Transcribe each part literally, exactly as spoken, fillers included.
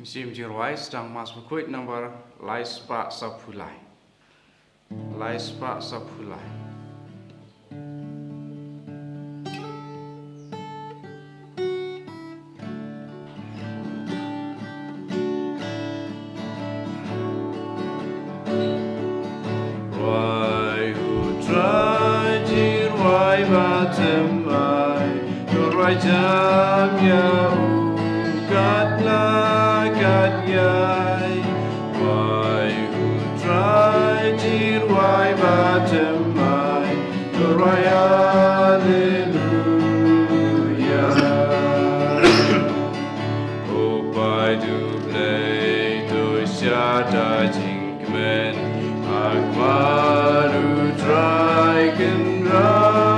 Shim jingrwai sdang Mass Bakhuid number lai spah saphew lai. Lai spah saphew lai. Rwai u Trai, jingrwai ba thymmai, to rwai jam ïa u katba la katïai. Rwai u Trai, jingrwai ba thymmai, to rwai Haleluya. O Blei, to shata jingkmen ha khmat u Trai Kynrad.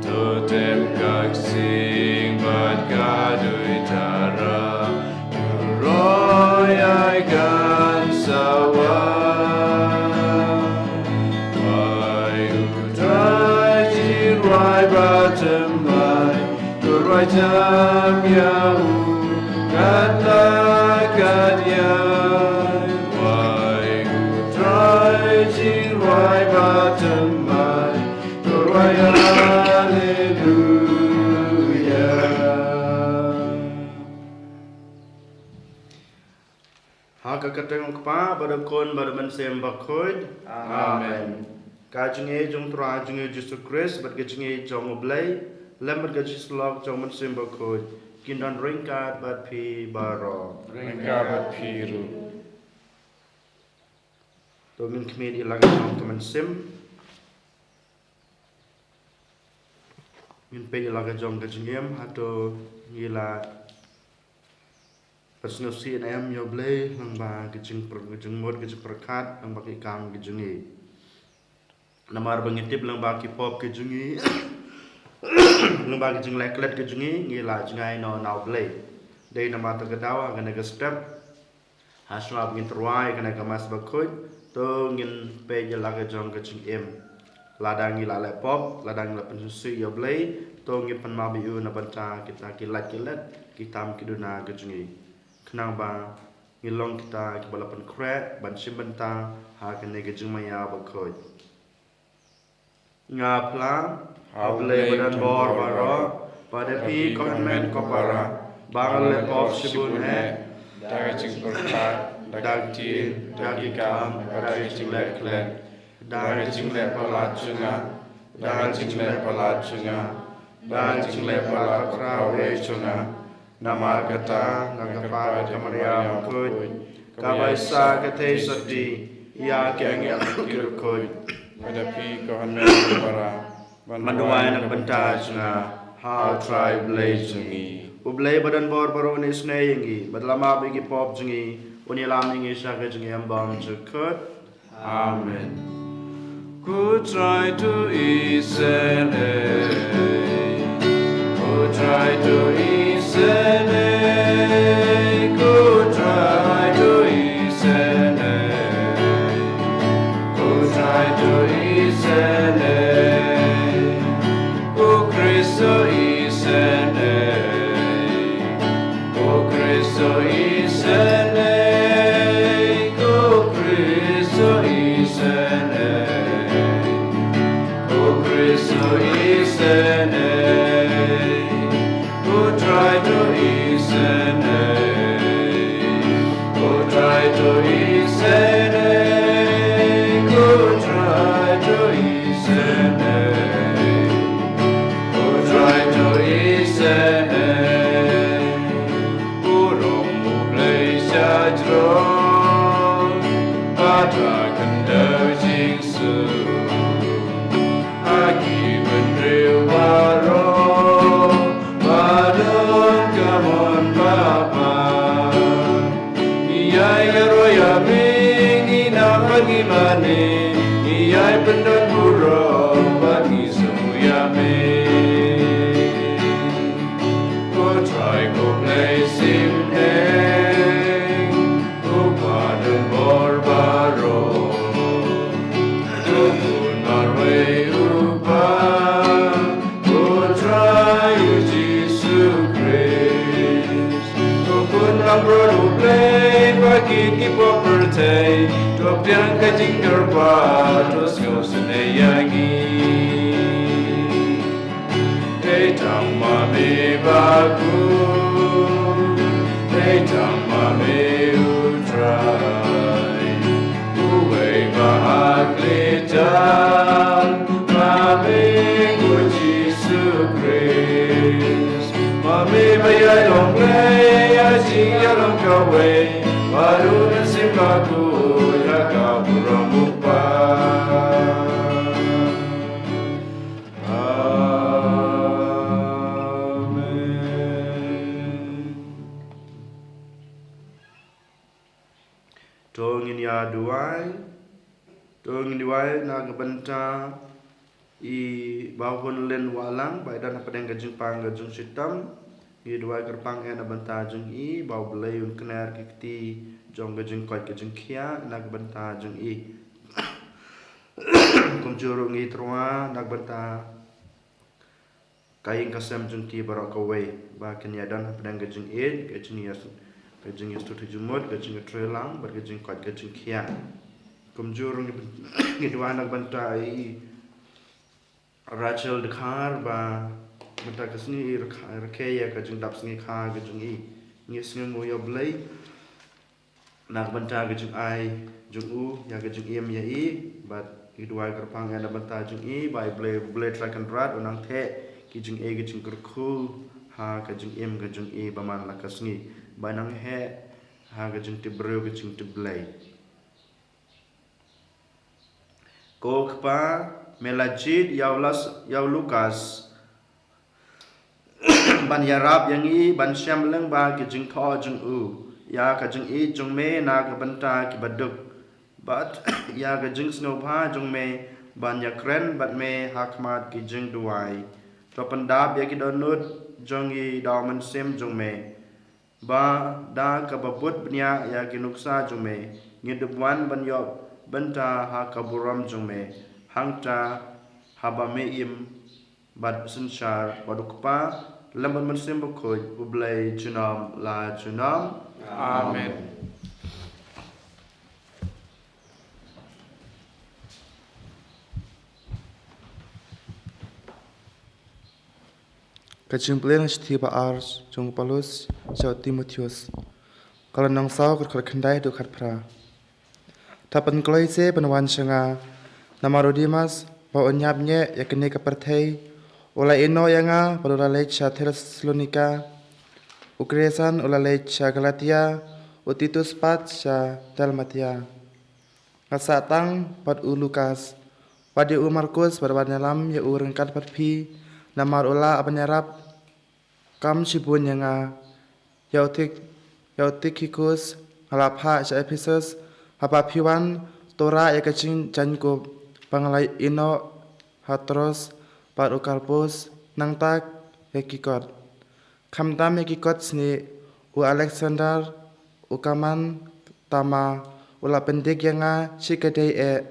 To tem ka ksing bad ka dei tara, to roi ai kan sawa. Rwai u Trai, jingrwai ba thymmai, to rwai jam ïa u katba la katïai. Rwai u Trai, jingrwai ba thymmai, to rwai Haleluya. Ha ka kyrteng u Kpa bad u Khun bad u Mynsiem Bakhuid. Amen. Ka jingïeit jong u Trai jong ngi u Jisu Khrist bad ka jingïeit jong u Blei lem bad ka jingïasyllok jong u Mynsiem Bakhuid kin don ryngkat bad phi baroh. Ryngkat bad phi ruh. To ngin khmih ïa la ka jong ka mynsiem. Ngin peit ïa la ka jong ka jingim, hato ngi la pynsngewsih ne em ïa u Blei lyngba ka jingpyr-, ka jingmut, ka jingpyrkhat, lyngba ki kam ki jong ngi. Namar ba ngi tip lyngba ki pop ki jong ngi, lyngba ki jingleh klet ki jong ngi, ngi la jngai noh na u Blei. Dei namar kata ka daw ha kane ka step, ha shuwa ba ngin tyrwa ïa kane ka Mass Bakhuid, to ngin peit ïa la ka jong ka jingim. Lada ngi la leh pop, lada ngi la pynsngewsih ïa u Blei, to ngin pan map ïa u na bynta kita ki lait ki let, ki tam ki duna ki jong ngi. Khnang ba ngin long kita kiba la pynkhreh ban shim bynta ha kane ka jingmaïa bakhuid. Nga phla ha u Blei badonbor baroh, bad ha phi ko hynmen ko para, ba nga la leh pop shibun eh, da ka jingpyrkhat, da ka ktien, da ki kam, da ka jingleh klet, da ka jingleh palat jong nga, da ka jingleh palat jong nga, da ka jingleh palat khraw eh jong nga. Namar kata nga kyrpad ïa ka Maria bakhuid, kaba ïa sah ka theisotti ïa ki angel ki riewkhuid, bad ïa phi ko hynmen ko para, ban duwai na ka bynta jong nga ha u Trai Blei jong ngi. U Blei badonbor baroh un isynei ïa ngi, bad la map ïa ki pop jong ngi, un ïalam ïa ngi sha ka jingim bymjukut. Amen. Ko Trai to isynei, ko Trai to isynei, ko Trai to isynei, ko Trai to isynei, ko Khrist to isynei. Ko Khrist to isynei, ko Khrist to isynei, ko Khrist to isynei, ko Trai to isynei, ko Trai to isynei, ko Trai to isynei, ko Trai to isynei. Burom U Blei shajrong, bad ha khyndew jingsuk, ha ki bynriew baroh, ba don ka mon babha. Ngi ïai ïaroh ïa me, ngi nang bad ngi mane, ngi ïai pyndon burom bad ngi sngew ïa me. Ko Trai ko Blei shipneng, ko badonbor baroh, ko Khun marwei u Kpa, ko Trai u Jisu Khrist, ko Kit ki pop pyrthei, to pdiang ka jingkyrpad, to sngewsynei ïa ngi. Hei tang ma me baku, hei tang ma me u Trai, uwei ba hakli tang, ma me u Jisu Khrist. Ma me ba ïai long Blei, ïa jingïalong kawei, bad u Mynsiem Bakhuid ha ka burom u Kpa. Amen. To ngin ïa duwai. To ngin duwai na ka bynta i Bah Hunlin Wahlang, ba i don hapdeng ka jingpang ka jingshitom. Ngi duwai kyrpang eh na bynta jong i, ba U Blei un kner ki kti jong ka jingkoit ka jingkhiah na ka bynta jong i. Kumjuh ruh ngi duwai na ka bynta ka ïing ka sem jong ki baroh kawei, ba kin ïa don hapdeng ka jingïeit, ka jingïas-, ka jingïasnoh jingmut, ka jingïatreilang, bad ka jingkoit ka jingkhiah. Kumjuh ruh ngi duwai na ka bynta i Rachel Dkhar, ba mynta ka sngi i rakhe, rakhe ïa ka jingdap sngi kha ka jong i. Ngi sngewnguh ïa U Blei na ka bynta ka jingai jong u ïa ka jingim ïa i, bad ngi duwai kyrpang eh na ka bynta jong i, ba U Blei, Blei Trai Kynrad un nang theh ki jingeh ki jingkyrkhu ha ka jingim ka jong i ba man la ka sngi, ba nang heh ha ka jingtip briew ka jingtip Blei. Ko Kpa, me la jied ïa u Las-, ïa u Lukas ban ïarap ïa ngi, ban shem lyngba ki jingthoh jong u ïa ka jingïeit jong me na ka bynta ki baduk, bad ïa ka jingsngewbha jong me ban ïakren bad me ha khmat ki jingduwai. To pyndap ïa ki dohnud jong ngi da u Mynsiem jong me, ba da kaba bud bniah ïa ki nuksa jong me, ngin dup wan ban ïoh bynta ha ka burom jong me, hangta haba me im bad synshar bad u Kpa lem bad Mynsiem Bakhuid, U Blei junom la junom. Amen. Ka jingpule na ka shithi ba ar jong u Paulus sha u Timotheus. Ka lynnong saw, ka dkhot khyndai haduh khatphra. To pynkloi seh pynwan sha nga, namar u Demas, ba un ïap ñieh ïa kane ka pyrthei, u la ïehnoh ïa nga, bad u la leit sha Thessalonika, u Kresens u la leit sha Galatia, u Titus pat sha Dalmatia. Nga sah tang bad u Lukas, wat ïa u Markus bad ban ïalam ïa u ryngkat bad phi, namar u lah ban ïarap kam shibun ïa nga. Ïa u Tik-, ïa u Tikhikus nga la phah sha Ephesus, haba phi wan to rah ïa ka jingjaiñkup ba nga la ïehnoh ha Troas bad u Karpus, nangta ïa ki kot. Khamtam ïa ki kot snieh, u Aleksander, u Kaman, tama, u la pyndik ïa nga, shi ka dei eh.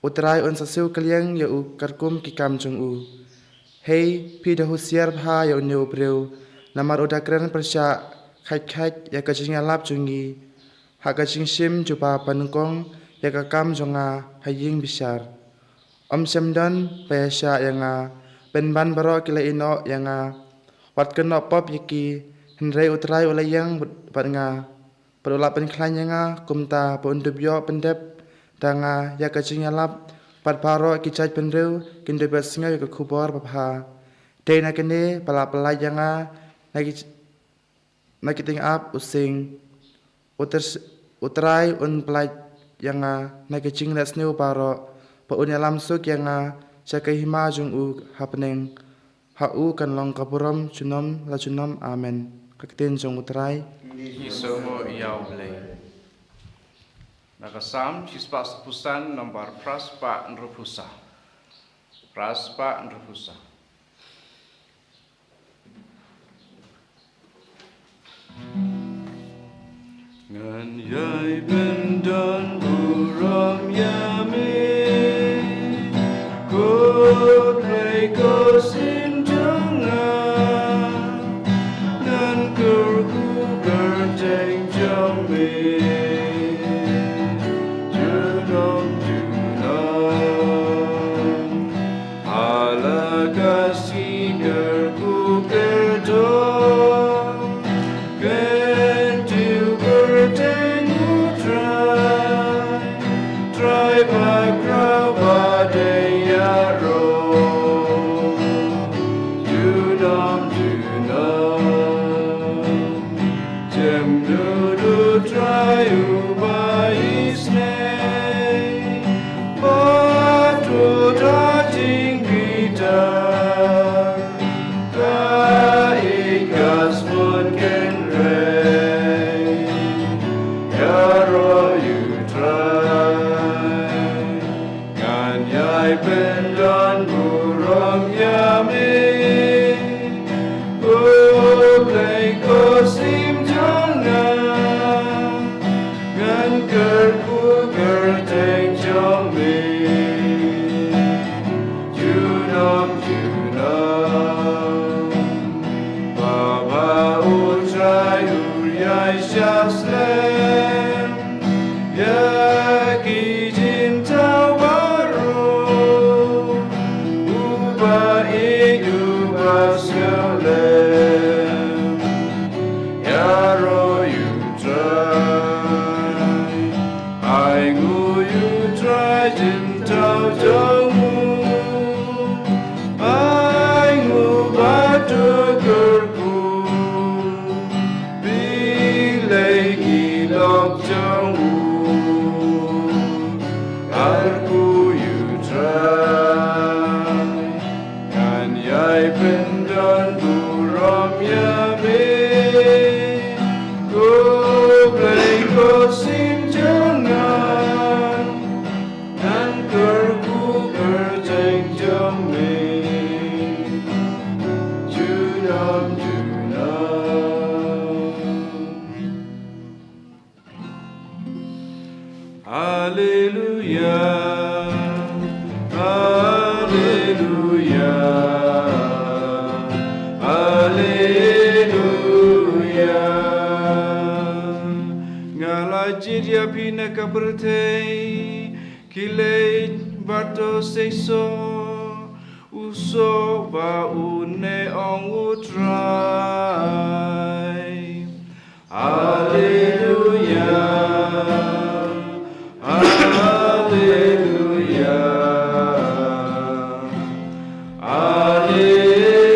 U Trai un sa siew kylliang ïa u katkum ki kam jong u. Hei, phi da husiar bha ïa une u briew, namar u da kren pyrshah khait khait ïa ka jingïalap jong ngi, ha ka jingshim jubab banyngkong ïa ka kam jong nga ha ïing bishar. Ym shym don ba ïaishah ïa nga, pynban baroh ki la ïehnoh ïa nga. Wat kynnoh pop ïa ki, hynrei u Trai u la ïeng bad nga. Bad u la pynkhlaiñ ïa nga, kumta ba un dup ïoh pyndep da nga ïa ka jingïalap, bad baroh ki jaitbynriew kin dup ïohsngew ïa ka khubor babha. Dei na kane ba la pyllait ïa nga na ki na ki tyngab u sing. U Tr-, u Trai un pyllait ïa nga na ki jingleh sniew baroh, ba un ïalam suk ïa nga sha ka hima jong u ha bneng. Ha u kan long ka burom junom la junom. Amen. Ka ktien jong u Trai. Ngi sngewnguh ïa u Blei. Na ka Salm shispah saphew san, nambar phra spah hynriewphew saw. Phra spah hynriewphew saw. Ngan ïai bynta burom ïa me, ko Trai ko Syntang nga. Ngan kyrkhu kyrteng jong me. Pynban burom ïa me, ko Blei ko Syiem jong nga, ngan kyrkhu kyrteng jong me junom junom. Baba u Trai u ïai shah slem ïa ki jingthaw baroh, uba ïeit uba sngewlem. Ïaroh ïa u Trai, ai nguh ïa u Trai jingthaw jong u, ai nguh bad kyrkhu. Phi leh ki lok jong u, kyrkhu ïa u Trai. Ngan ïai pynban burom ïa me, ko Blei ko Syiem jong nga. Ngan kyrkhu kyrteng jong me junom junom. Haleluia, haleluia, haleluia. Nga la jied ïa phi na ka pyrthei, khie leit bad to seisoh, u soh ba une ong u Trai. Haleluia, haleluia, haleluia.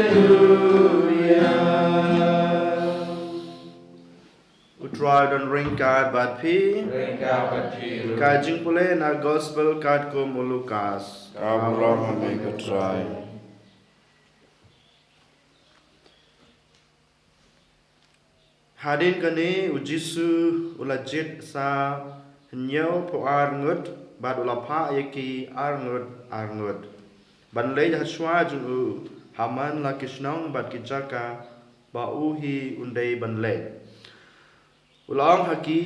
U Trai don ryngkat bad phi. Ryngkat bad phi ruh. Ka jingpule na Gospel katkum u Lukas. Ka burom ïa me ko Trai. Hadien kane u Jisu u la jied sa hynñiewphew ar ngut bad u la phah ïa ki ar ngut ar ngut ban leit ha shuwa jong u ha man la ki shnong bad ki jaka ba u hi un dei ban leit. U la ong ha ki,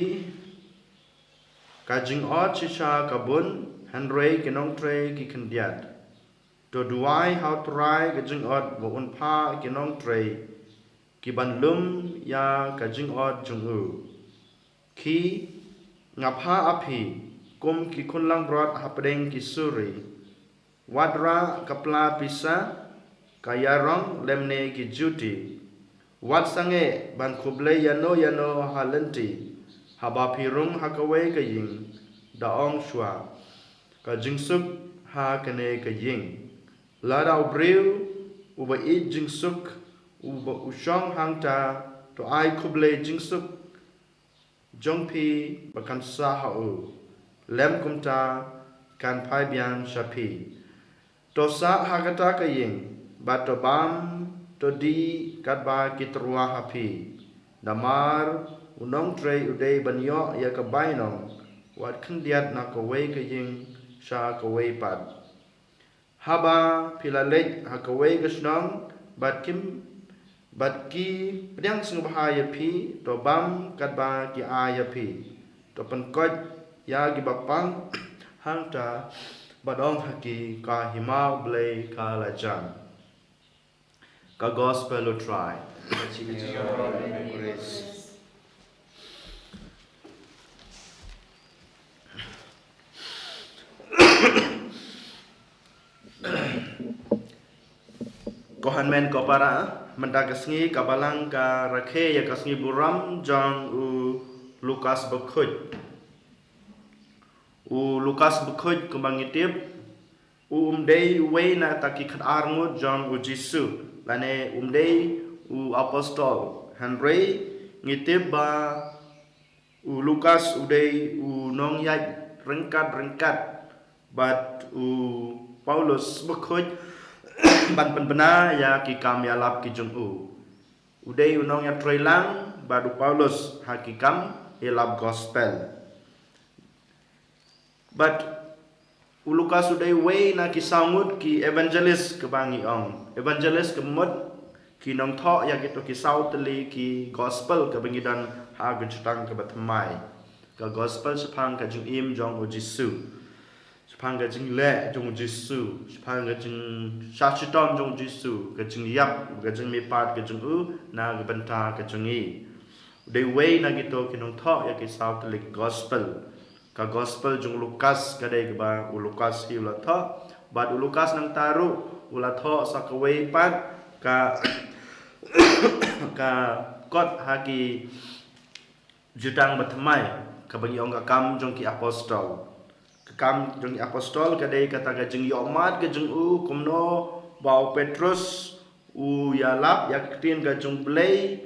ka jingot shisha ka bun, hynrei ki nongtrei ki khyndiat. To duwai ha u Trai ka jingot ba un phah ki nongtrei ki ban lum ïa ka jingot jong u. Khie, nga phah ha phi kum ki khun langbrot hapdeng ki suri. Wat rah ka pla pisa, ka ïarong lymne ki juti. Wat sangeh ban khublei ïano ïano ha lynti haba phi rung ha kawei ka ïing, da ong shuwa, ka jingsuk ha kane ka ïing. Lada u briew uba ïeit jingsuk uba u shong hangta, to ai khublei jingsuk jong phi ba kan sah ha u, lem kumta kan phai biang sha phi. To sah ha kata ka ïing bad to bam to dih katba ki tyrwa ha phi. Namar u nongtrei u dei ban ïoh ïa ka bainong wat khyndiat na kawei ka ïing sha kawei pat. Haba phi la leit ha kawei ka shnong bad kim, bad ki pdiang sngewbha ïa phi, to bam katba ki ai ïa phi. To pynkoit ïa kiba pang hangta bad ong ha ki, ka hima U Blei ka la jan. Ka Gospel U Trai. Ko hynmen ko para, mynta ka sngi ka Balang ka rakhe ïa ka sngi burom jong u Lukas Bakhuid. U Lukas Bakhuid kumba ngi tip, u um dei uwei na kita ki khatar ngut jong u Jisu, lane um dei u apostol. Hynrei ngi tip ba u Lukas u dei u nongïaid ryngkat ryngkat bad u Paulus Bakhuid ban pynbna ïa ki kam ïalap ki jong u. U dei u nongïatreilang bad u Paulus ha ki kam ïalap gospel. Bad U Lukas u dei uwei na ki saw ngut ki evangelist kaba ngi ong. Evangelist ka mut ki nongthoh ïa kito ki saw tylli ki gospel kaba ngi don ha ka jutang kaba thymmai. Ka gospel shaphang ka jingim jong u Jisu. Shaphang ka jingleh jong u Jisu. Shaphang ka jingshah shitom jong u Jisu. Ka jingïap, ka jingmihpat ka jong u na ka bynta ka jong ngi. U dei uwei na kito ki nongthoh ïa ki saw tylli ki gospel. Ka gospel jong u Lukas ka dei kaba u Lukas hi u la thoh. Bad u Lukas nangta ruh u la thoh sa kawei pat ka, ka kot ha ki jutang ba thymmai, kaba ngi ong ka Kam jong ki Apostol. Ka Kam jong ki Apostol ka dei kata ka jingïohmad ka jong u kumno ba u Petrus u ïalap ïa ka ktien ka jong u Blei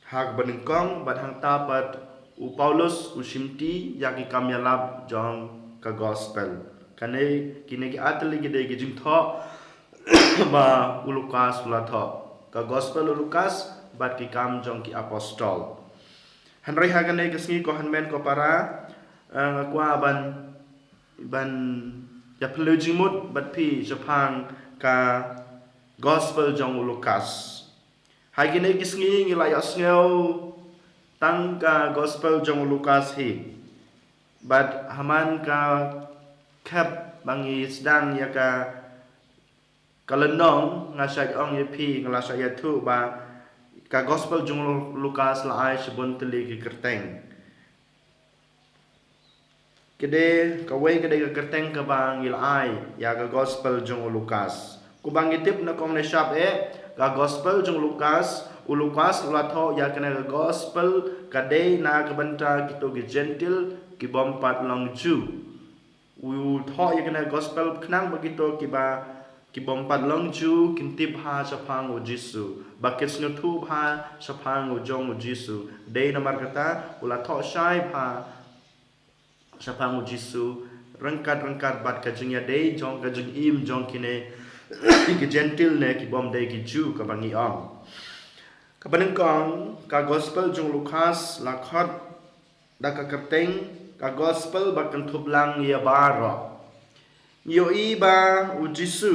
ha kaba nyngkong, bad hangta pat u Paulus u shimti ïa ki kam ïalap jong ka gospel. Kane, kine ki ar tylli ki dei ki jingthoh ba u Lukas u la thoh. Ka gospel u Lukas bad ki Kam jong ki Apostol. Hynrei ha kane ka sngi, ko hynmen ko para, eh, nga kwah ban, ban ïa pynlong jingmut bad phi shaphang ka gospel jong u Lukas. Ha kine ki sngi ngi la ïohsngew tang ka gospel jong u Lukas hi. Bad ha man ka khep ba ngi sdang ïa ka, ka lynnong, nga shait ong ïa phi, nga la shait ïathuh ba ka gospel jong u Lukas la ai shibun tylli ki kyrteng. Ka dei, kawei ka dei ka kyrteng kaba ngi la ai ïa ka gospel jong u Lukas. Kumba ngi tip na kong ne shap eh, ka gospel jong u Lukas, u Lukas u la thoh ïa kane ka gospel ka dei na ka bynta kito ki Jentil ki bym pat long Jiw. U thoh ïa kane ka gospel khnang ba kito kiba, ki bym pat long Jiw kin tip bha shaphang u Jisu, ba kin sngewthuh bha shaphang u jong u Jisu. Dei namar kata u la thoh shai bha shaphang u Jisu, ryngkat ryngkat bad ka jingïadei jong ka jingim jong kine ki Jentil ne ki bym dei ki Jiw kaba ngi ong. Kaba nyngkong, ka gospel jong u Lukas la khot da ka kyrteng ka gospel ba kynthup lang ïa baroh. Ngi ïohi ba u Jisu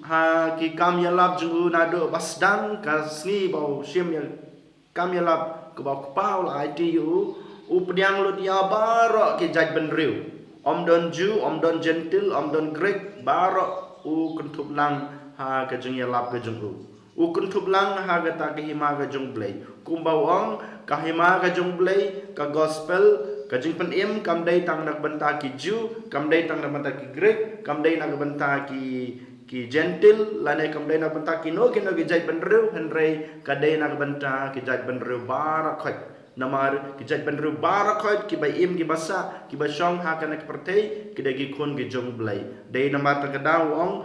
ha ki kam ïalap jong u naduh ba sdang ka sngi ba u shim ïa kam ïalap kaba u Kpa u la aiti ïa u, u pdiang lut ïa baroh ki jaitbynriew. Ym don Jiw, ym don Jentil, ym don Grik, baroh u kynthup lang ha ka jingïalap ka jong u. U kynthup lang ha kata ka hima ka jong u Blei. Kumba u ong, ka hima ka jong u Blei, ka gospel, ka jingpynim, kam dei tang na ka bynta ki Jiw, kam dei tang na ka bynta ki Grik, kam dei na ka bynta ki, ki Jentil, lane kam dei na ka bynta kino kino ki jaitbynriew, hynrei ka dei na ka bynta ki jaitbynriew baroh khoit. Namar ki jaitbynriew baroh khoit, kiba im kiba sah, kiba shong ha kane ka pyrthei, ki dei ki khun ki jong u Blei. Dei namar kata ka daw u ong,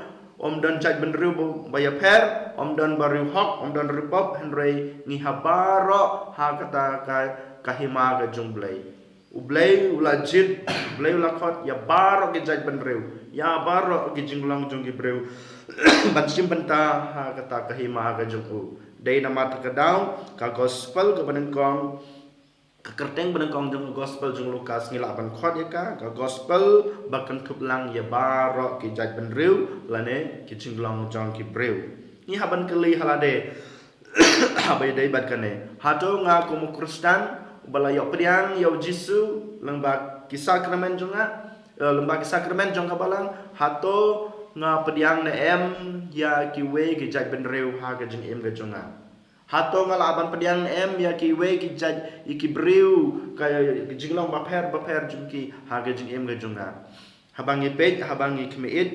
ym don jaitbynriew ba, ba ïapher, ym don ba riewhok, ym don riewpop, hynrei ngi ha baroh ha kata ka, ka hima ka jong u Blei. U Blei u la jied, u Blei u la khot ïa baroh ki jaitbynriew, ïa baroh ki jinglong jong ki briew ban shim bynta ha kata ka hima ka jong u. Dei namar kata ka daw, ka gospel kaba nyngkong, ka kyrteng ba nyngkong jong ka gospel jong u Lukas ngi lah ban khot ïa ka, ka gospel ba kynthup lang ïa baroh ki jaitbynriew lane ki jinglong jong ki briew. Ngi hap ban kylli ha lade, haba ïadei bad kane, hato nga kum u Khristan uba la ïoh pdiang ïa u Jisu lyngba ki sakramen jong nga, eh, lyngba ki sakramen jong ka Balang, hato nga pdiang ne em ïa kiwei ki jaitbynriew ha ka jingim ka jong nga? Hato nga lah ban pdiang ne em ïa kiwei ki jait, ïa ki briew, ka, ka jinglong bapher bapher jong ki ha ka jingim ka jong nga? Haba ngi peit, haba ngi khmih,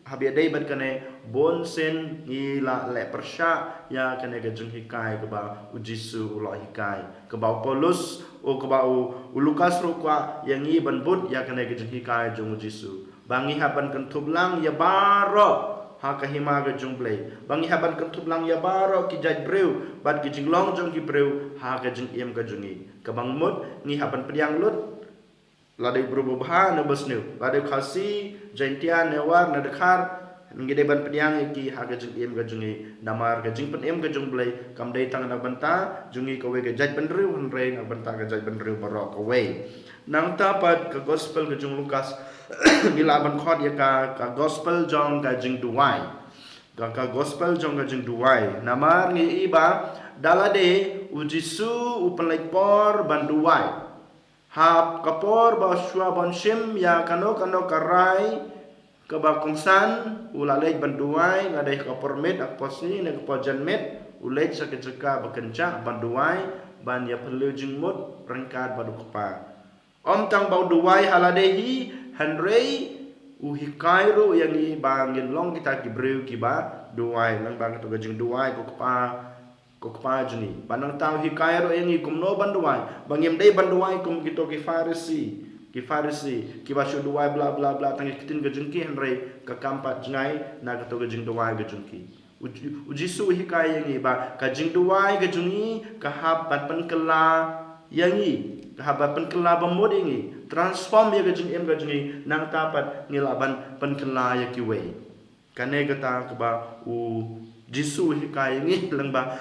haba ïadei bad kane, bun sien ngi la leh pyrshah ïa kane ka jinghikai kaba u Jisu u la hikai, kaba u Paulus, u, kaba u, u Lukas ruh u kwah ïa ngi ban bud ïa kane ka jinghikai jong u Jisu. Ba ngi hap ban kynthup lang ïa baroh ha ka hima ka jong u Blei. Ba ngi hap ban kynthup lang ïa baroh ki jaitbriew bad ki jinglong jong ki briew ha ka jingim ka jong ngi. Kaba mut ngi hap ban pdiang lut, lada u briew babha ne basniew, lada u Khasi, Jaintia, Newar ne Dkhar, ngi dei ban pdiang ïa ki ha ka jingim ka jong ngi. Namar ka jingpynim ka jong u Blei kam dei tang na ka bynta jong ngi kawei ka jaitbynriew, hynrei na ka bynta ka jaitbynriew baroh kawei. Nangta pat ka gospel ka jong u Lukas Ngi lah ban khot ïa ka, ka gospel jong ka jingduwai. Ka, ka gospel jong ka jingduwai. Namar ngi i ba da lade u Jisu u pynleit por ban duwai. Ha ka por ba u shuwa ban shim ïa kano kano ka rai kaba kongsan, u la leit ban duwai, la dei ha ka por miet, ha ka por sngi ne ka por janmiet, u leit sha ka jaka ba kynjah ban duwai, ban ïa pynlong jingmut ryngkat bad u Kpa. Ym tang ba u duwai ha lade hi, hynrei u hikai ruh ïa ngi ba ngin long kita ki briew kiba duwai, lyngba kato ka jingduwai ko Kpa, ko Kpa jong ngi. Ba nangta u hikai ruh ïa ngi kumno ban duwai, ba ngim dei ban duwai kum kito ki Pharisi, ki Pharisi kiba shu duwai bla bla bla tang ki ktien ka jong ki, hynrei ka kam pat jngai na kato ka jingduwai ka jong ki. U, U Jisu u hikai ïa ngi ba ka jingduwai ka jong ngi ka hap ban pynkylla ïa ngi, ka hap ban pynkylla bamut ïa ngi, transform ïa ka jingim ka jong ngi, nangta pat ngi lah ban pynkylla ïa kiwei. Kane kata kaba u Jisu u hikai ïa ngi lyngba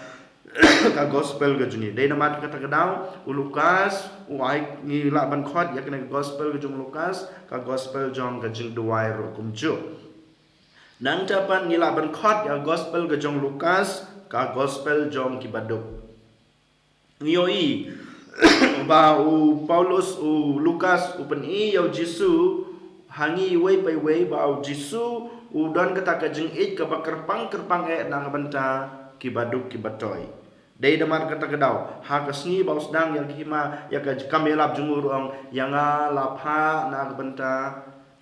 ka gospel ka jong ngi. Dei namar kata ka daw u Lukas u ai ngi lah ban khot ïa kane ka gospel ka jong u Lukas ka gospel jong ka jingduwai ruh kumjuh. Nangta pat ngi lah ban khot ïa gospel ka jong u Lukas ka gospel jong kiba duk. Ngi ïohi ba u Paulus, u Lukas u pyni ïa u Jisu ha ngi iwei pa iwei ba u Jisu u don kata ka jingïeit kaba kyrpang kyrpang eh na ka bynta kiba duk kiba toi. Dei namar kata ka daw ha ka sngi ba u sdang ïa ka hima, ïa ka kam ïalap jong u ruh u ong, ïa nga la phah na ka bynta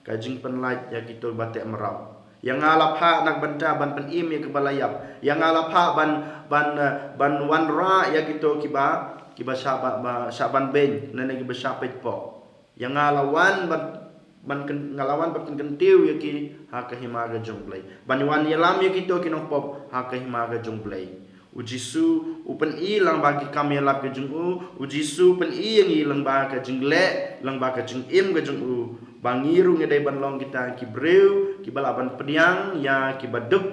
ka jingpynlait ïa kito ba teh mraw. Ïa nga la phah na ka bynta ban pynim ïa kiba la ïap. Ïa nga la phah ban, ban, eh, ban wanrah ïa kito kiba, kiba shah ba, ba, shah ban beiñ, ne ne kiba shah peit pok. Ïa nga la wan ban, ban kyn-, nga la wan ban kynkyntiew ïa ki ha ka hima ka jong u Blei. Ban wan ïalam ïa kito ki nongpop ha ka hima ka jong u Blei. U Jisu u pyni lyngba ki kam ïalap ki jong u, u Jisu u pyni ïa ngi lyngba ka jingleh, lyngba ka jingim ka jong u, ba ngi ruh ngi dei ban long kita ki briew kiba lah ban pdiang ïa kiba duk,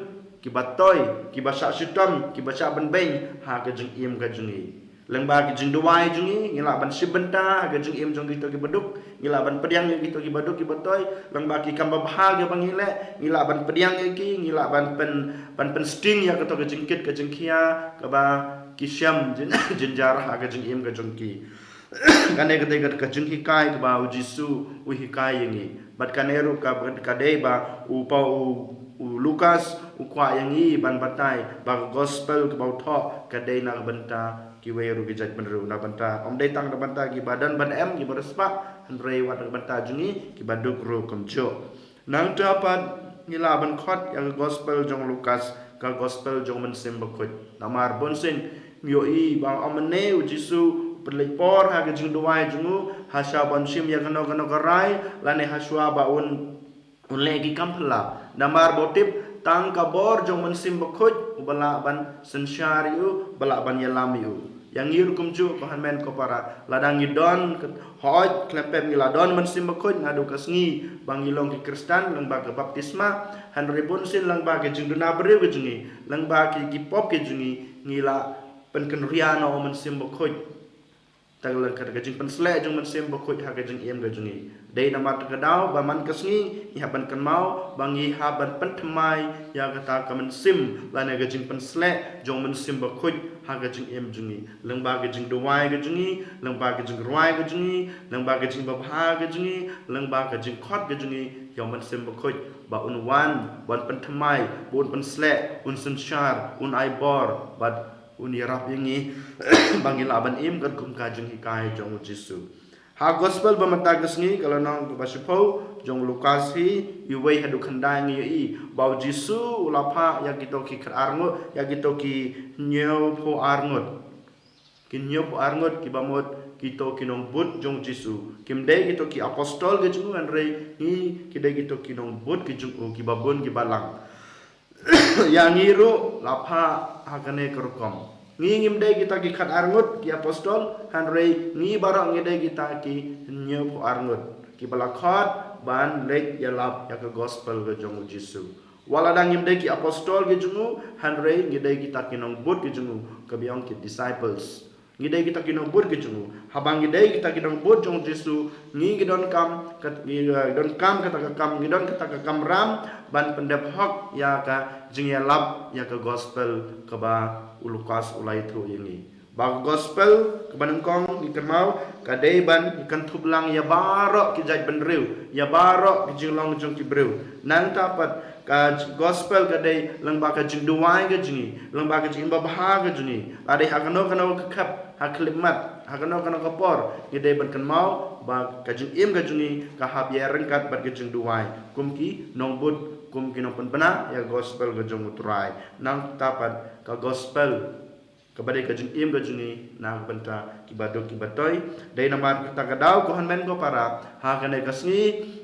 kiba toi, kiba shah shitom, kiba shah ban beiñ ha ka jingim ka jong ngi. Lyngba ka jingduwai jong ngi, ngi lah ban shim bynta ha ka jingim jong kito kiba duk, ngi lah ban pdiang ïa kito kiba duk kiba toi, lyngba ki kam babha kiba ngi leh, ngi lah ban pdiang ïa ki, ngi lah ban pyn, ban pynsting ïa kato ka jingkit ka jingkhia kaba ki shem jyn, jynjar ha ka jingim ka jong ki. Kane ka dei ka, ka jinghikai kaba u Jisu u hikai ïa ngi. Bad kane ruh ka, ka dei ba u pa u, u Lukas u kwah ïa ngi ban batai ba ka gospel kaba u thoh ka dei na ka bynta kiwei ruh ki jaitbynriew, na bynta, ym dei tang na bynta kiba don ban em, kiba riewspah, hynrei wat na ka bynta jong ngi kiba duk ruh kumjuh. Nangta pat ngi lah ban khot ïa ka gospel jong u Lukas ka gospel jong u Mynsiem Bakhuid. Namar bunsien ngi ïohi ba ym mane u Jisu u pynleit por ha ka jingduwai jong u ha shwa ban shim ïa kano kano ka rai, lane ha shwa ba un, un leh ki kam phylla. Namar ba u tip tang ka bor jong u Mynsiem Bakhuid uba lah ban synshar ïa u, uba lah ban ïalam ïa u. Ïa ngi ruh kumjuh ko hynmen ko para, lada ngi don, hooid khlem pep ngi la don Mynsiem Bakhuid naduh ka sngi ba ngi long ki Khristan lyngba ka baptisma, hynrei bunsien lyngba ka jingduna briew ka jong ngi, lyngba ki, ki pop ki jong ngi, ngi la pynkynriah noh u Mynsiem Bakhuid. Tang lyngkot ka jingpynsleh jong u Mynsiem Bakhuid ha ka jingim ka jong ngi. Dei namar kata ka daw ba man ka sngi ngi hap ban kynmaw ba ngi hap ban pynthymmai ïa kata ka mynsiem lane ka jingpynsleh jong u Mynsiem Bakhuid ha ka jingim jong ngi. Lyngba ka jingduwai ka jong ngi, lyngba ka jingrwai ka jong ngi, lyngba ka jingbabha ka jong ngi, lyngba ka jingkhot ka jong ngi ïa u Mynsiem Bakhuid ba un wan, ban pynthymmai, ba un pynsleh, un synshar, un ai bor bad un ïarap ïa ngi ba ngi lah ban im katkum ka jinghikai jong u Jisu. Ha gospel ba mynta ka sngi ka lynnong kaba shiphew jong u Lukas hi, iwei haduh khyndai ngi ïohi ba u Jisu u la phah ïa kito ki khatar ngut, ïa kito ki hynñiewphew ar ngut. Ki hynñiewphew ar ngut kiba mut kito ki nongbud jong u Jisu. Kim dei kito ki apostol ki jong u, hynrei ngi ki dei kito ki nongbud ki jong u kiba bun kiba lang. Ïa ngi ruh la phah ha kane ka rukom. Ngi ngim dei kita ki khatar ngut ki apostol, hynrei ngi baroh ngi dei kita ki hynñiewphew ar ngut kiba la khot ban leit ïalap ïa ka gospel ka jong u Jisu. Wat lada ngim dei ki apostol ki jong u, hynrei ngi dei kita ki nongbud ki jong u, kaba ong ki disciples. Ngi dei kita ki nongbud ki jong u. Haba ngi dei kita ki nongbud jong u Jisu, ngi, ngi donkam, kat-, ngi, eh, donkam kata ka kam, ngi don kata ka kamram ban pyndep hok ïa ka jingïalap ïa ka gospel kaba u Lukas u la ïathuh ïa ngi. Ba ka gospel kaba nyngkong ngi kynmaw ka dei ban ïakynthup lang ïa baroh ki jaitbynriew, ïa baroh ki jinglong jong ki briew. Nangta pat ka j-, gospel ka dei lyngba ka jingduwai ka jong ngi, lyngba ka jingim babha ka jong ngi. La dei ha kano kano ka khep, ha khyllipmat, ha kano kano ka por, ngi dei ban kynmaw ba ka jingim ka jong ngi ka hap ïaryngkat bad ka jingduwai. Kum ki nongbud, kum ki nongpynbna ïa ka gospel ka jong u Trai. Nangta pat ka gospel kaba dei ka jingim ka jong ngi na ka bynta kiba duk kiba toi. Dei namar kata ka daw, ko hynmen ko para, ha kane ka sngi,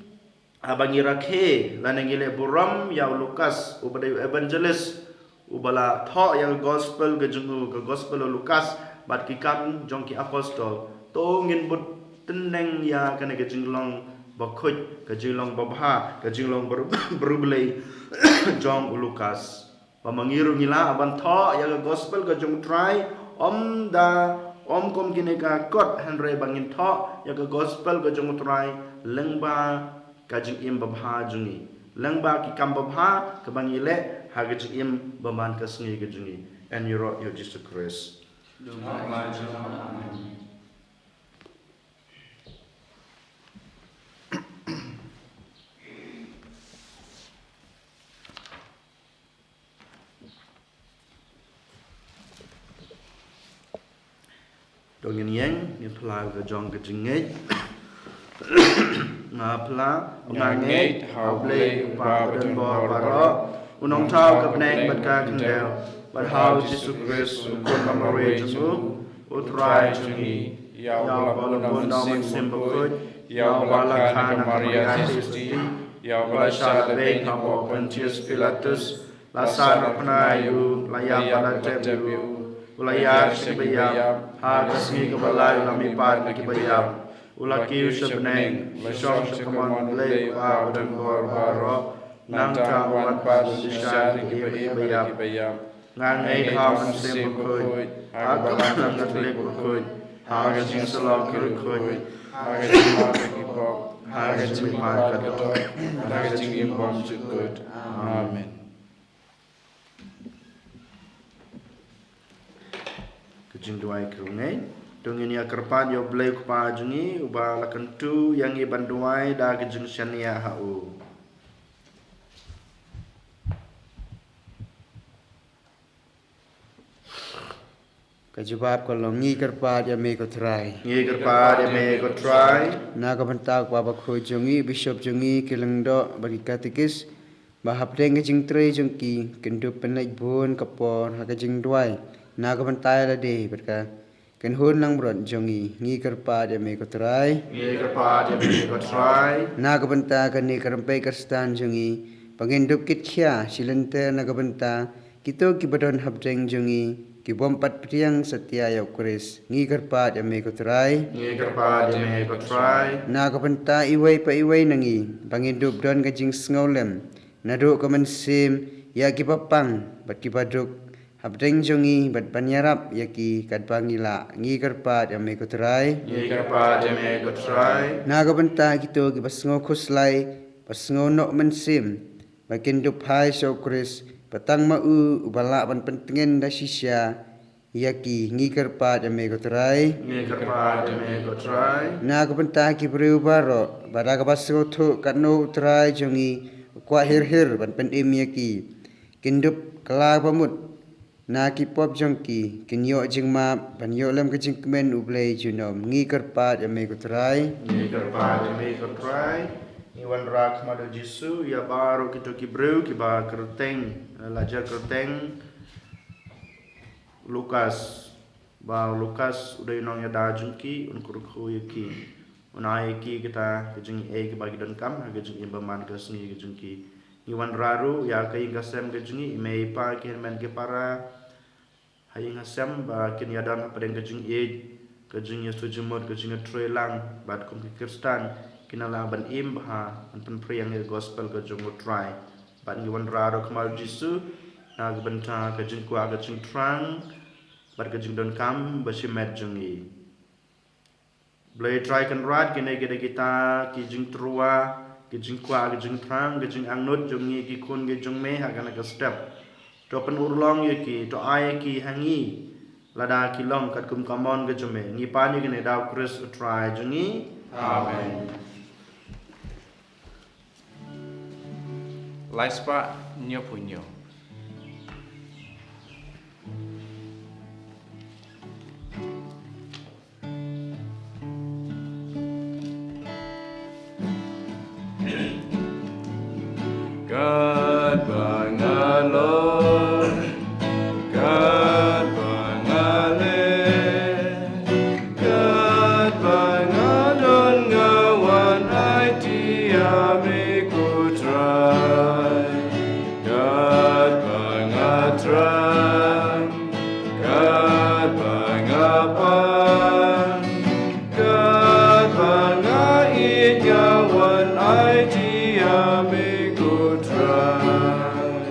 haba ngi rakhe lane ngi leh burom ïa u Lukas uba dei u evangelist uba la thoh ïa ka gospel ka jong u, ka gospel u Lukas, bad ki Kam jong ki Apostol. To ngin bud tneng ïa kane ka jinglong bakhuid, ka jinglong babha, ka jinglong bar-, barabor jong u Lukas. Ba ma ngi ruh ngi lah ban thoh ïa ka gospel ka jong u Trai, ym da, ym kum kine ka kot, hynrei ba ngin thoh ïa ka gospel ka jong u Trai lyngba ka jingim babha jong ngi, lyngba ki kam babha kaba ngi leh ha ka jingim ba man ka sngi ka jong ngi. Yn ïaroh ïa u Jisu Khrist. Amen. To ngin ïeng, ngin phla ka jong ka jingngeit. Nga phla, nga ngeit ha U Blei U Kpa badonbor baroh, U Nongthaw ka bneng bad ka khyndew, bad ha U Jisu Khrist, U Khun ba marwei jong u, U Trai jong ngi, ïa uba la bun da U Mynsiem Bakhuid, ïa uba la kha na ka Maria Theisotti, ïa uba la shah lehbeiñ hapoh Pontius Pilatus, la sahnarphna ïa u, la ïap bad la tep ïa u, u la ïaid sha kiba ïap, ha ka sngi kaba lai u la mihpat na kiba ïap, u la kiew sha bneng, la shong sha kamon U Blei U Kpa badonbor baroh, nangta un wan pat ban bishar ïa kiba im bad kiba ïap. Nga ngeit ha U Mynsiem Bakhuid, ha ka Balang Katholik bakhuid, ha ka jingsyllok ki riewkhuid, ha ka jingmap ki pop, ha ka jingmihpat ka doh, ha ka jingim bymjukut. Amen. Ka jingduwai ka jong ngi. To ngin ïa kyrpad ïa U Blei U Kpa jong ngi, uba la kyntu ïa ngi ban duwai da ka jingshaniah ha u. Ka jubab ka long, ngi kyrpad ïa me ko Trai. Ngi kyrpad ïa me ko Trai. Na ka bynta u Kpa Bakhuid jong ngi, u Bishop jong ngi, ki lyngdoh bad ki katekis, ba hapdeng ka jingtrei jong ki kin dup pynleit bun ka por ha ka jingduwai na ka bynta ïa lade bad ka kynhun langbrot jong ngi, ngi kyrpad ïa me ko Trai. Ngi kyrpad ïa me ko Trai. Na ka bynta kane ka rympei Khristan jong ngi, ba ngin dup kitkhia shi lynter na ka bynta kito kiba don hapdeng jong ngi, ki bym pat pdiang satia ïa U Khrist, ngi kyrpad ïa me ko Trai. Ngi kyrpad ïa me ko Trai. Na ka bynta iwei pa iwei na ngi, ba ngin dup don ka jingsngewlem naduh ka mynsiem ïa kiba pang bad kiba duk hapdeng jong ngi, bad ban ïarap ïa ki katba ngi lah, ngi kyrpad ïa me ko Trai. Ngi kyrpad ïa me ko Trai. Na ka bynta kito kiba sngew khuslai, ba sngew noh mynsiem, ba kin dup phai sha U Khrist, ba tang ma u uba lah ban pyntngen da shisha ïa ki, ngi kyrpad ïa me ko Trai. Ngi kyrpad ïa me ko Trai. Na ka bynta ki briew baroh, ba da kaba sngewthuh katno U Trai jong ngi u kwah hir hir ban pynim ïa ki, kin dup kylla ba mut na ki pop jong ki, kin ïoh jingmap, ban ïoh lem ka jingkmen U Blei junom, ngi kyrpad ïa me ko Trai. Ngi kyrpad ïa me ko Trai. Ngi wanrah khmat ïa U Jisu ïa baroh kito ki briew kiba kyrteng, eh, la jer kyrteng. Lukas, ba u Lukas u dei u nongïada jong ki, un kyrkhu ïa ki, un ai ïa ki kita ki jingaiei kiba ki donkam ha ka jingim ba man ka sngi ka jong ki. Ngi wanrah ruh ïa ka ïing ka sem ka jong ngi, i mei i pa, ki hynmen ki para ha ïing ha sem, ba kin ïadon hapdeng ka jingïeit, ka jingïasuk jingmut, ka jingïatreilang, bad kum ki Khristan kin ïa lah ban im bha, ban pynphriang ïa ka gospel ka jong u Trai. Bad ngi wanrah ruh khmat U Jisu na ka bynta ka jingkwah ka jingthrang bad ka jingdonkam bashimet jong ngi. Blei Trai Kynrad, kine ki dei kita ki jingtyrwa, ki jingkwah, ki jingthrang, ki jingangnud jong ngi ki khun ki jong me ha kane ka step. To pynurlong ïa ki, to ai ïa ki ha ngi, lada ki long katkum ka mon ka jong me. Ngi pan ïa kine da u Khrist u Trai jong ngi. Amen. Lai spah hynñiew phew hynñiew. Katba nga long, katba nga leh, katba nga don, nga wan aiti ïa me ko Trai. Katba nga thrang, katba nga pan, katba nga ïeit, nga wan aiti ïa me ko Trai.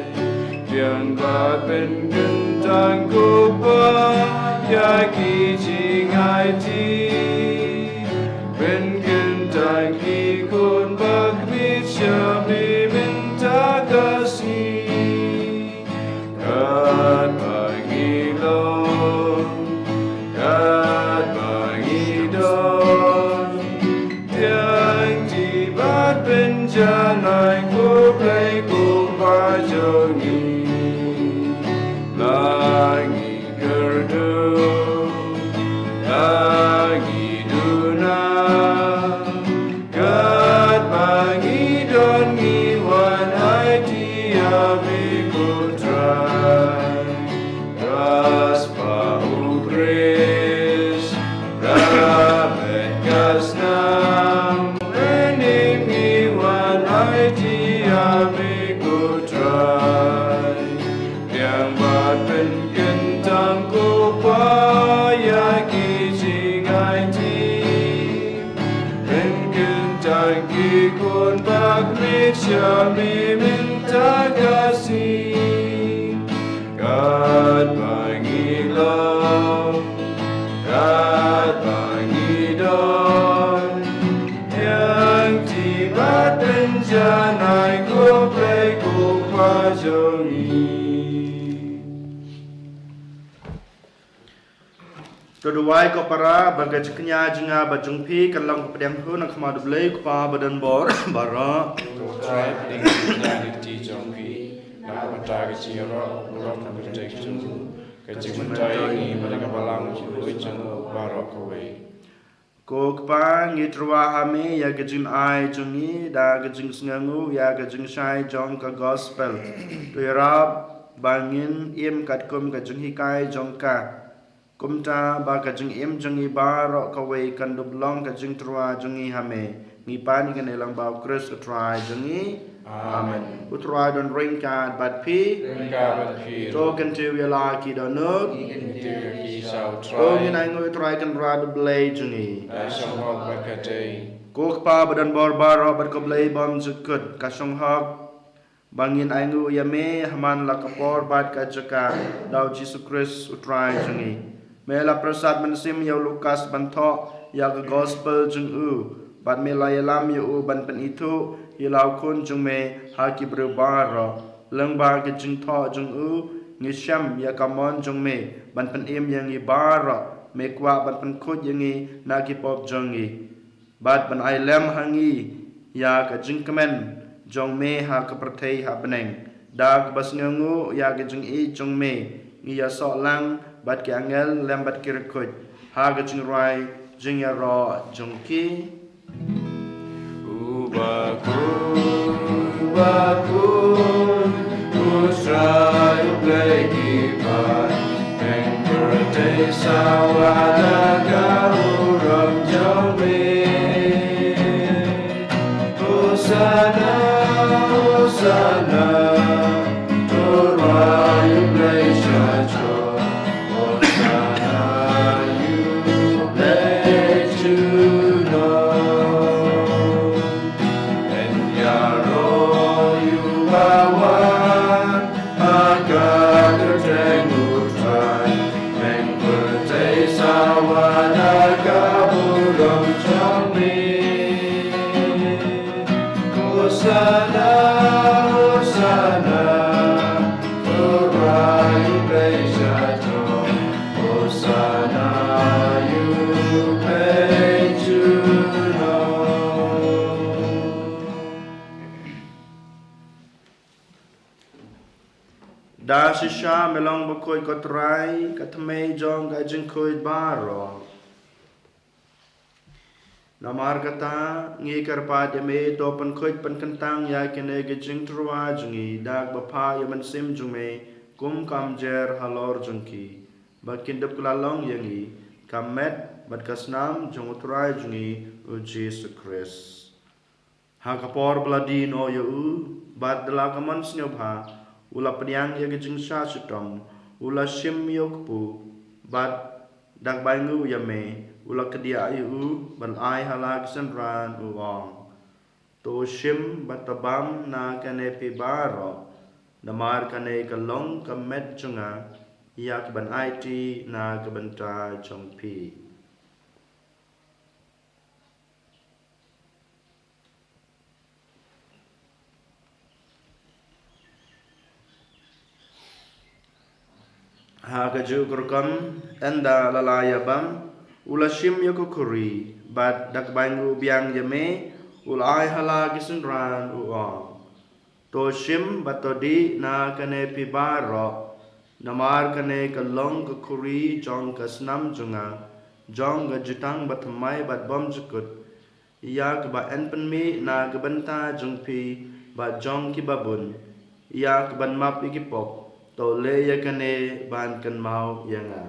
Biang bad pynkyntang ko Pa ïa ki jingaiti. Pynkyntang ki khun ba khmih sha me mynta ka sngi. Katba ngi long, katba ngi don, thiang ti bad pynjanai ko Blei ko Pa jong ngi. La ngi kyrduh, la ngi duna, katba ngi don, ngi wan aiti ïa me ko Trai. Ka spah u Khrist, ka met ka snam, mynhynnin ngi wan aiti ïa me ko Trai. Biang bad pynkyntang ko Pa ïa ki jingaiti. Pynkyntang ki khun ba khmih sha me mynta ka sngi. Katba ngi long, katba ngi don, thiang ti bad pynjanai ko Blei ko Pa jong ngi. To duwai ko para ba ka jingkñia jong nga bad jong phi kan long ka pdiang hun ha khmat u Blei u Kpa ba don bor baroh. To Trai, pdiang jingkñia jong phi na ka bynta ka jingïaroh, burom na ka bynta ka jong u, ka jingmyntoi ïa ngi bad ïa ka balang jong u baroh kawei. Ko Kpa, ngi tyrwa ha me ïa ka jingai jong ngi da ka jingsngewnguh ïa ka jingshai jong ka gospel. To ïarap ba ngin im katkum ka jinghikai jong ka. Kumta ba ka jingim jong ngi baroh kawei kan dup long ka jingtyrwa jong ngi ha me. Ngi pan ïa kane lyngba u Khrist u Trai jong ngi. Amen. U Trai don ryngkat bad phi. Ryngkat bad phi. To kyntiew ïa la ki dohnud. Ngi kyntiew ïa ki sha u Trai. To ngin ainguh ïa u Trai Kynrad u Blei jong ngi. Ka shong hok bad ka dei. Ko Kpa ba don bor baroh bad ko Blei bymjukut, ka shong hok ba ngin ainguh ïa me ha man la ka por bad ka jaka, da u Jisu Khrist u Trai jong ngi. Me la pyrsad mynsiem ïa u Lukas ban thoh ïa ka gospel jong u, bad me la ïalam ïa u ban pynithuh ïa la u khun jong me ha ki briew baroh. Lyngba ka jingthoh jong u ngi shem ïa ka mon jong me ban pynim ïa ngi baroh. Me kwah ban pynkhuid ïa ngi na ki pop jong ngi. Bad ban ai lem ha ngi ïa ka jingkmen jong me ha ka pyrthei ha bneng. Da kaba sngewnguh ïa ka jingïeit jong me, ngi ïasoh lang bad ki angel lem bad ki riewkhuid ha ka jingrwai jingïaroh jong ki. Uba khuid, uba khuid, U Trai U Blei ki paid, pdeng pyrthei sawa da ka burom jong me. Hosana, Hosana, to rwai U Blei sha jrong. Hosana ïa U Blei junom. Pynïaroh ïa uba wan ha ka kyrteng U Trai. Pyn Hosanna, Hosanna, U Trai u dei sha jrong. Hosanna, ïa u peit junom. Da shisha me long bakhuid ko Trai, ka thymmei jong ka jingkhuid baroh. Namar kata, ngi kyrpad ïa me, to pynkhuid pynkyntang ïa kine ki jingtyrwa jong ngi da kaba phah ïa u Mynsiem jong me kum ka umjer halor jong ki, ba kin dup kylla long ïa ngi ka met bad ka snam jong u Trai jong ngi u Jisu Khrist. Ha ka por ba la die noh ïa u, bad da la ka mon sngewbha, u la pdiang ïa ka jingshah shitom, u la shim ïa u kpu, bad da kaba ainguh ïa me, u la kdiah ïa u, bad ai ha la ki synran u ong. To shim bad to bam na kane phi baroh, namar kane ka long ka met jong nga, ïa kaban aiti na ka bynta jong phi. Ha kajuh ka rukom, ynda la la ïa bam, u la shim ïa ka khuri, bad da kaba ainguh biang ïa me, u la ai ha la ki synran u ong. To shim bad to dih na kane phi baroh, namar kane ka long ka khuri jong ka snam jong nga, jong ka jutang bathymmai bad bymjukut, ïa kaba yn pynmih na ka bynta jong phi bad jong kiba bun, ïa kaban map ïa ki pop. To leh ïa kane ban kynmaw ïa nga.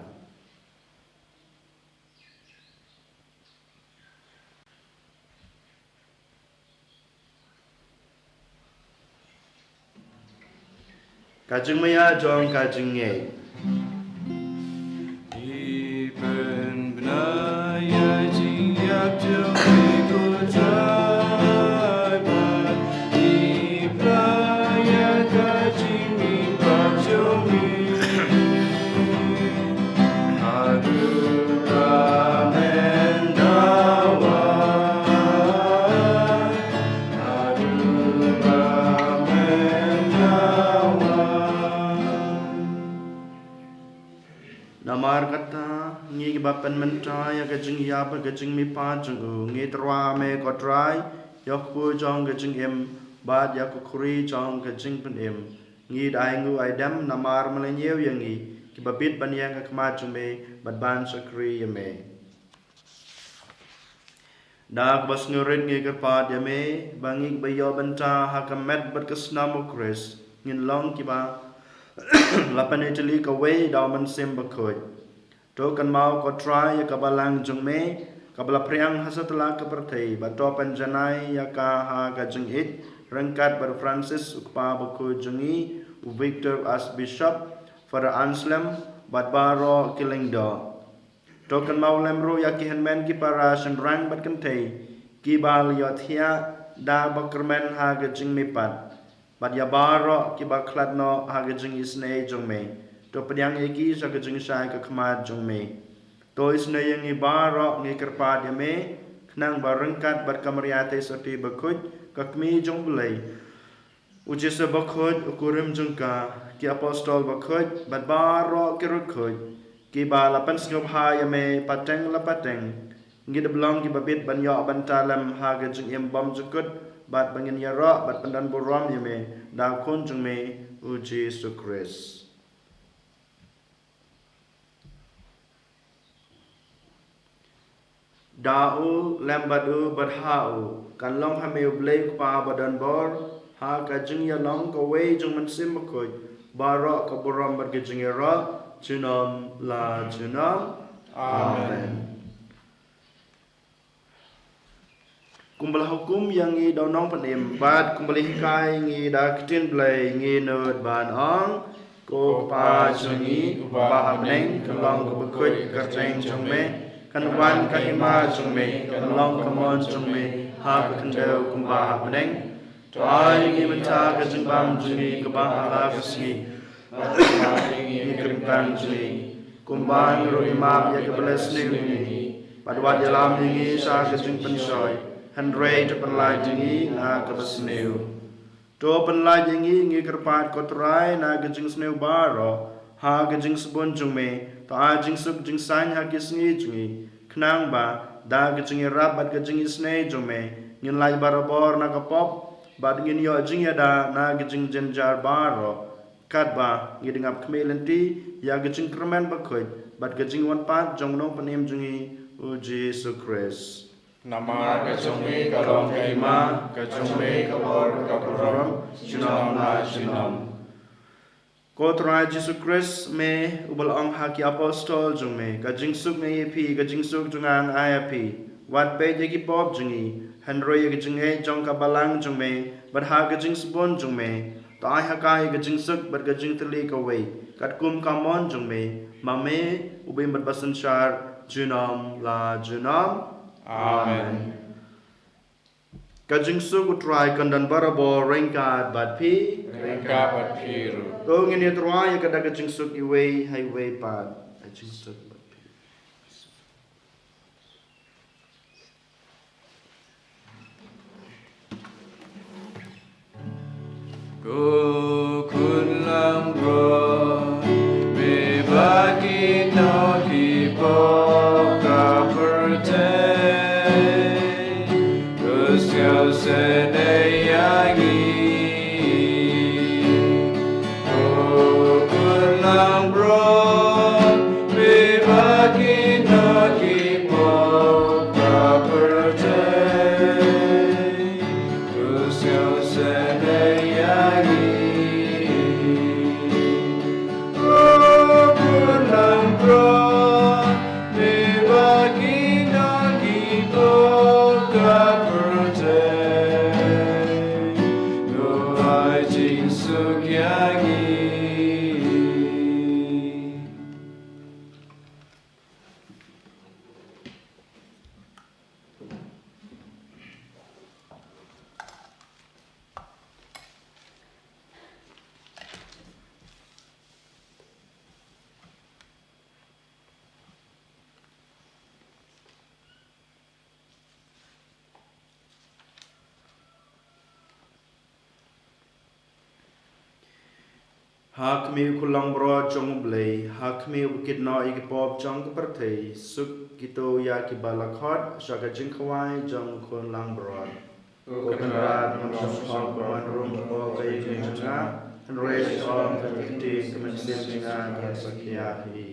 Ka jingmaïa jong ka jingngeit. Ngi pynbna ïa ka jingïap jong me ko Trai, bad ngi pynbna ïa ka jingmihpat jong me. Haduh ba men dawa. Namar kata, ngi kiba pynmynta ïa ka jingïap, ka jingmihpat jong u, ngi tyrwa me ko Trai, ïa u kpu jong ka jingim, bad ïa ka khuri jong ka jingpynim. Ngi da ainguh aidem namar me la ñiew ïa ngi, kiba bit ban ïeng ha khmat jong me, bad ban shakri ïa me. Da kaba sngewrit ngi kyrpad ïa me, ba ngi kiba ïoh bynta ha ka met bad ka snam u Khrist, ngin long kiba la pynitylli kawei da u Mynsiem Bakhuid. To kynmaw ko Trai ïa ka balang jong me, kaba la phriang ha satlak ka pyrthei, bad to pynjanai ïa ka ha ka jingïeit, ryngkat bad u Francis u Kpa Bakhuid jong ngi, u Victor Archbishop, Father Anselm, bad baroh ki lyngdoh. To kynmaw lem ruh ïa ki hynmen ki para shynrang bad kynthei, kiba la ïohthiah da ba kyrmen ha ka jingmihpat, bad ïa baroh kiba khlad noh ha ka jingisynei jong me. To pdiang ïa ki sha ka jingshai ka khmat jong me. To isynei ïa ngi baroh, ngi kyrpad ïa me, khnang ba ryngkat bad ka Maria Theisotti Bakhuid, ka Kmie jong u Blei, u Joseph Bakhuid, u kurim jong ka, ki apostol bakhuid, bad baroh ki riewkhuid, kiba la pynsngewbha ïa me pateng la pateng, ngin ïa long kiba bit ban ïoh bynta lem ha ka jingim bymjukut, bad ba ngin ïaroh bad pyndonburom ïa me da u Khun jong me, u Jisu Khrist. Da u, lem bad u, bad ha u, kan long ha me u Blei u Kpa badonbor, ha ka jingïalong kawei jong u Mynsiem Bakhuid, baroh ka burom bad ka jingïaroh, junom la junom. Amen. Amen. Kumba la hukum ïa ngi da u Nongpynim, bad kumba la hikai ïa ngi da ka ktien Blei, ngin nud ban ong: Ko Kpa jong ngi uba ha bneng, ka long kaba khuid ka kyrteng jong me, kan wan ka hima jong me, kan long ka mon jong me, ha ka khyndew kumba ha bneng. To ai ïa ngi mynta ka jingbam jong ngi kaba ha la ka sngi. Bad map ïa ngi ki ryngkang jong ngi, kumba ngi ruh ngi map ïa kiba la sniew ïa ngi. Bad wat ïalam ïa ngi sha ka jingpynshoi, hynrei to pynlait ïa ngi na kaba sniew. To pynlait ïa ngi, ngi kyrpad ko Trai, na ka jingsniew baroh ha ka jingsbun jong me. To ai jingsuk jingsaiñ ha ki sngi jong ngi, khnang ba da ka jingïarap bad ka jingisynei jong me ngin lait barabor na ka pop bad ngin ïoh jingïada na ka jingjynjar baroh, katba ngi dang ap khmih lynti ïa ka jingkyrmen bakhuid bad ka jingwan pat jong u Nongpynim jong ngi, u Jisu Khrist. Namar ka jong me ka long ka hima, ka jong me ka bor ka burom, junom la junom. Ko Trai Jisu Khrist, me uba la ong ha ki apostol jong me, ka jingsuk nga ïa phi, ka jingsuk jong nga nga ai ïa phi. Wat peit ïa ki pop jong ngi, hynrei ïa ka jingngeit jong ka balang jong me, bad ha ka jingsbun jong me, to ai ha ka ïa ka jingsuk bad ka jingtylli kawei, katkum ka mon jong me, ma me u ba im bad ba synshar junom la junom. Amen. Ka jingsuk u Trai kan don barabor ryngkat bad phi. Ryngkat bad phi ruh. To ngin ïa tyrwa ïa ka da ka jingsuk iwei ha iwei pat. Ka jingsuk bad phi. Ko khun langbrot, me bad kino ki pop ka pyrthei, to sngewsynei ïa ngi. Ko khun langbrot, me bad kino ki pop ka pyrthei, to sngewsynei ïa ngi. Ko khun langbrot, me bad kino ki pop ka pyrthei, to ai jingsuk ïa ngi. Ha khmih u khun langbrot jong U Blei, ha khmih uba kit noh ïa ki pop jong ka pyrthei, suk kito ïa kiba la khot sha ka jingkhawai jong u khun langbrot. Ko Kynrad, ngam shym hok ban rung hapoh ka ïing jong nga, hynrei shu ong katto katne ktien, ka mynsiem jong nga kan sa khia hi.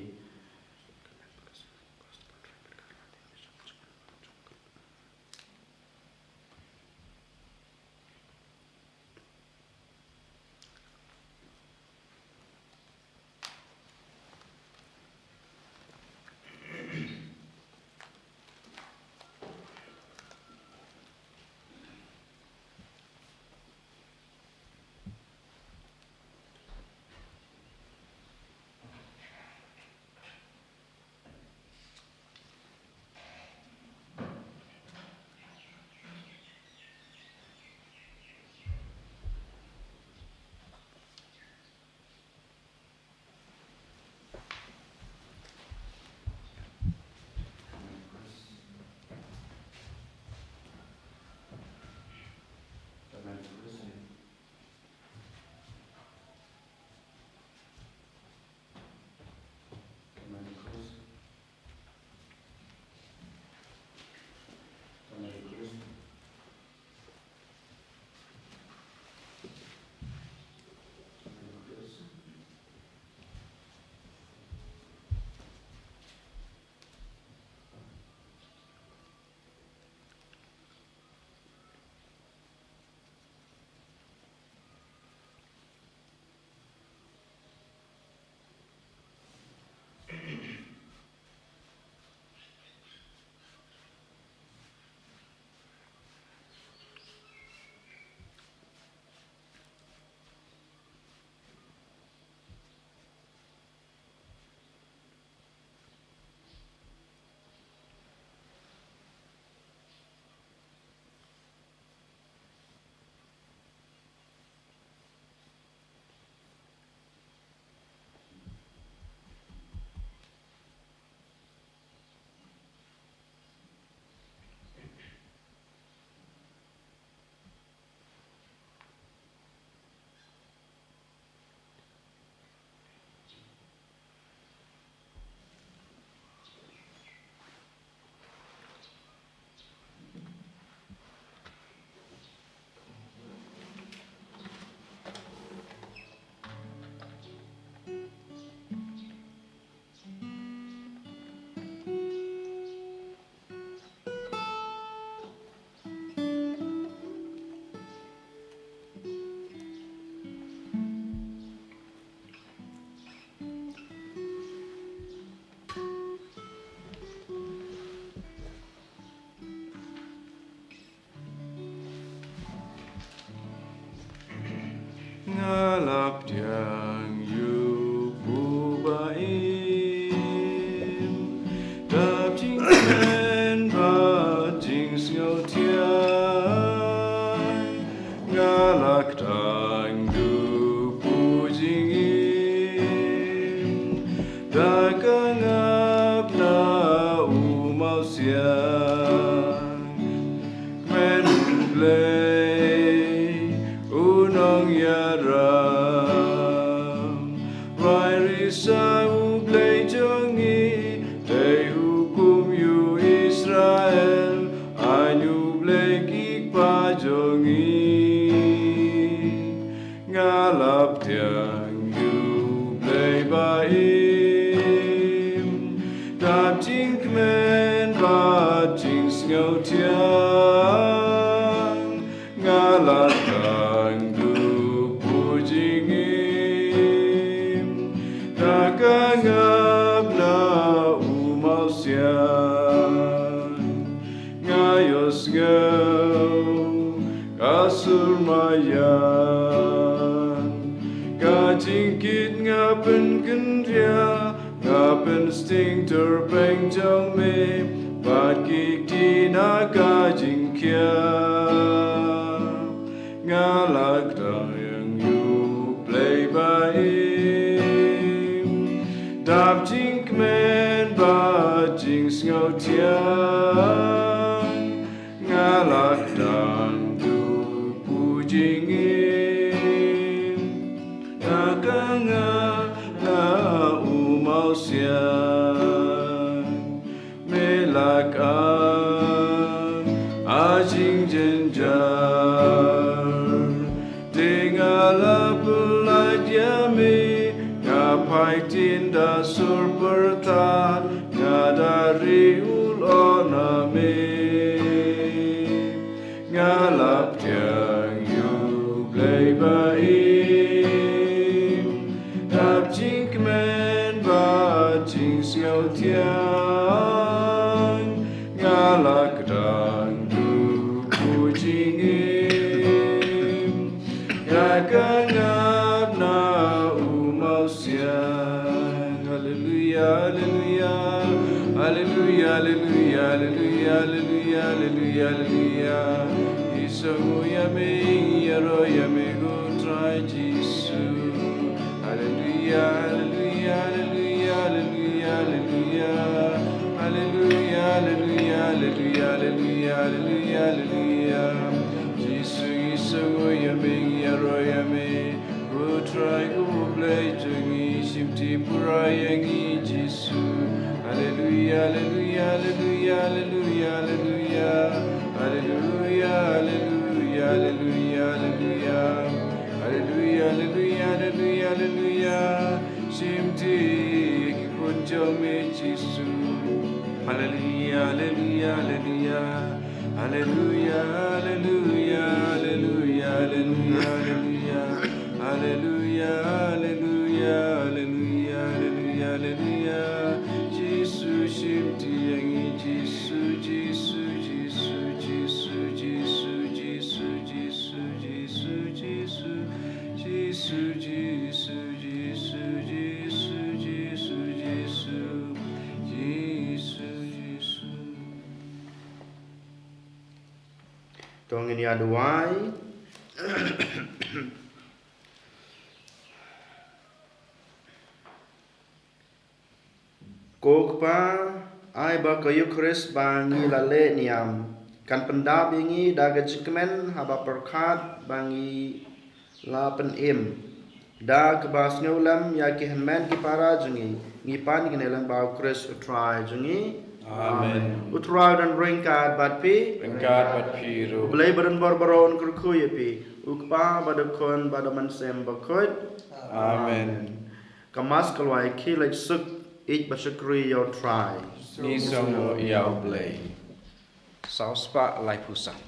Nga la pdiang ïa u ba im, dap jingkmen bad jingsngewthiang. Nga la kdew da u jingim, da ka ngap na u mawsiang. Kmen U Blei u nongïalam, rai risa U Blei jong ngi, dei hukum ïa u Israel, aiñ U Blei ki kpa jong ngi. Nga la pdiang ïa U Blei ba im, dap jingkmen bad jingsngewthiang. Nga la kdew da u jingim, da ka ngap na u mawsiang. Nga ïohsngew ka sur maïan, ka jingkit nga pynkynriah, nga pynsting tyrpeng jong me, bad ki kti na ka jingkhia. Nga la kdew ïa U Blei ba im, dap jingkmen bad jingsngewthiang. Nga la kdew da u jingim, da ka ngap na u mawsiang. Me la kdew ha jingjynjar, te nga la pyllait ïa me. Nga phai ktien da sur pyrthat, nga da ri u lor na me. Nga la pdiang ïa U Blei ba im, dap jingkmen bad jingsngewthiang. Nga la kdew da u jingim, da ka ngap na u mawsiang. Haleluia, haleluia. Haleluia, haleluia, haleluia, haleluia. Ngi sngew ïa me, ngi ïaroh ïa me ko Trai Jisu. Haleluia, haleluia, haleluia, haleluia. Haleluia, haleluia, haleluia, haleluia, haleluia, haleluia. Jisu ngi sngew ïa me, ngi ïaroh ïa me. Ko Trai ko Blei jong ngi, shim ti pura ïa ngi Jisu. Haleluia, haleluia, haleluia, haleluia, haleluia. Haleluia, haleluia, haleluia, haleluia. Haleluia, haleluia, haleluia, haleluia. Shim ti ïa ki khun jong me Jisu. Haleluia, haleluia, haleluia. Haleluia, haleluia, haleluia, haleluia, haleluia. Haleluia, haleluia, haleluia, haleluia, haleluia. Jisu shim ti ïa ngi, Jisu, Jisu, Jisu, Jisu, Jisu, Jisu, Jisu, Jisu, Jisu, Jisu, Jisu, Jisu, Jisu, Jisu, Jisu, Jisu. To ngin ïa duwai. Ko Kpa, ai ba ka Eukharist ba ngi la leh niam kan pyndap ïa ngi da ka jingkmen haba pyrkhat ba ngi la pynim. Da kaba sngewlem ïa ki hynmen ki para jong ngi, ngi pan kane lyngba u Khrist u Trai jong ngi. Amen. U Trai u don ryngkat bad phi. Ryngkat bad phi ruh. U Blei ba don bor baroh un kyrkhu ïa phi. U Kpa bad u Khun bad u Mynsiem Bakhuid. Amen. Ka Mass ka la wan, khie leit suk, ïeit bad shakri ïa u Trai. Ngi sngew ïa u Blei. Saw spah laiphew san.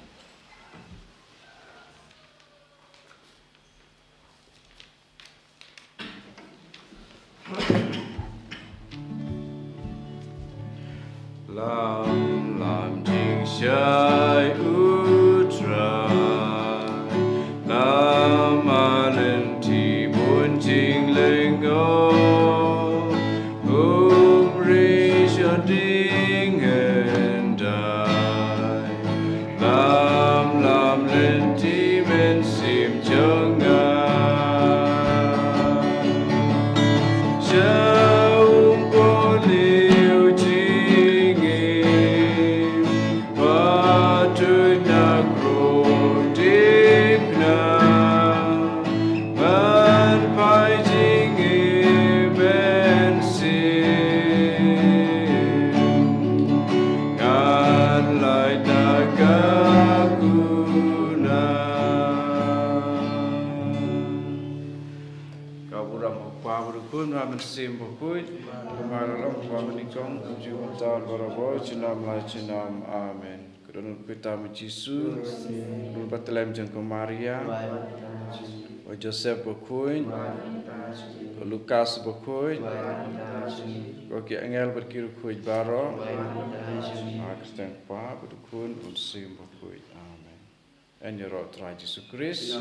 Lam, lam jingshai u Trai, lam ma lynti Sim jong nga, sha um bor liu jingim, ba tuid na kro dip na, ban phai jingim mynsiem. Ngan lait na ka kuna. Ka burom u Kpa bad u Khun bad u Mynsiem Bakhuid. Kumba la long, kumba mynnyngkong, kumjuh mynta, barabor, junom la junom. Amen. Ka dohnud khuid tam u Jisu, u Batlem jong ka Maria, u Joseph Bakhuid, u Lukas Bakhuid, ko ki angel bad ki riewkhuid baroh, ha ka kyrteng u Kpa bad u Khun bad u Mynsiem Bakhuid. Amen. Yn ïaroh Trai Jisu Krist.